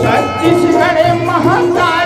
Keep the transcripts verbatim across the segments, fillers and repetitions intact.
छत्तीसगढ़ महतारी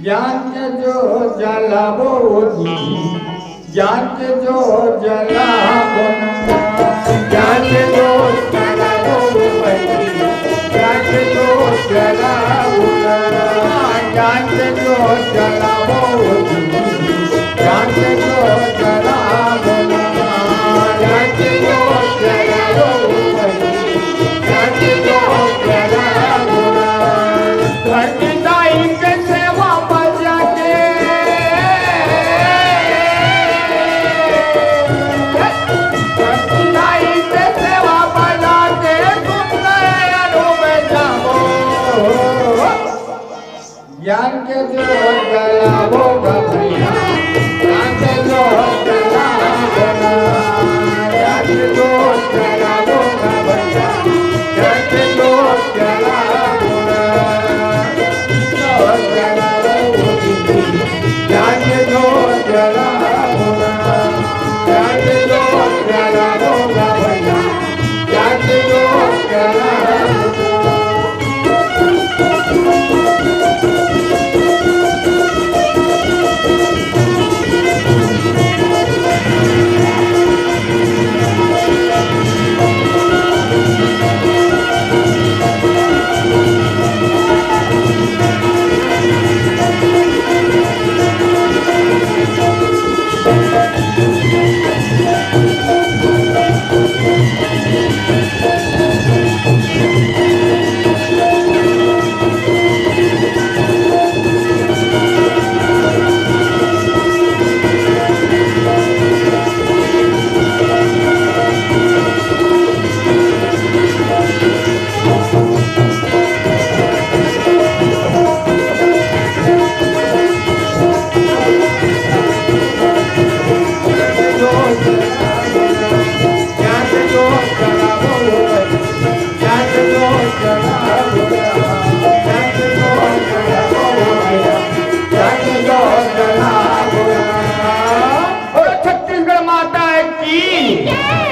ज्ञान के जोत जलाबो ओ दीदी, ज्ञान के जोत जलाबो ना। ज्ञान के जोत जलाबो ओ बहिनी, ज्ञान के जोत जलाबो ना। ज्ञान के जोत जलाबो ओ दीदी, ज्ञान के जोत जलाबो ना। ज्ञान के जोत जलाबो ओ बहिनी, ज्ञान के जोत जलाबो ना। घर की दाई के सेवा बजा के, घर की दाई के सेवा बजा के, सुंदर रूप जाबो। ज्ञान के जोत जलाबो गा भैया, ज्ञान के जोत जलाबो ना, ज्ञान के जोत जलाबो गा भैया, ज्ञान के जोत जलाबो ना, जोत जलाबो, ज्ञान के जोत जलाबो ना, ज्ञान के जोत जलाबो गा भैया, ज्ञान के जोत जलाबो ना। बोलो छत्तीसगढ़ माता की।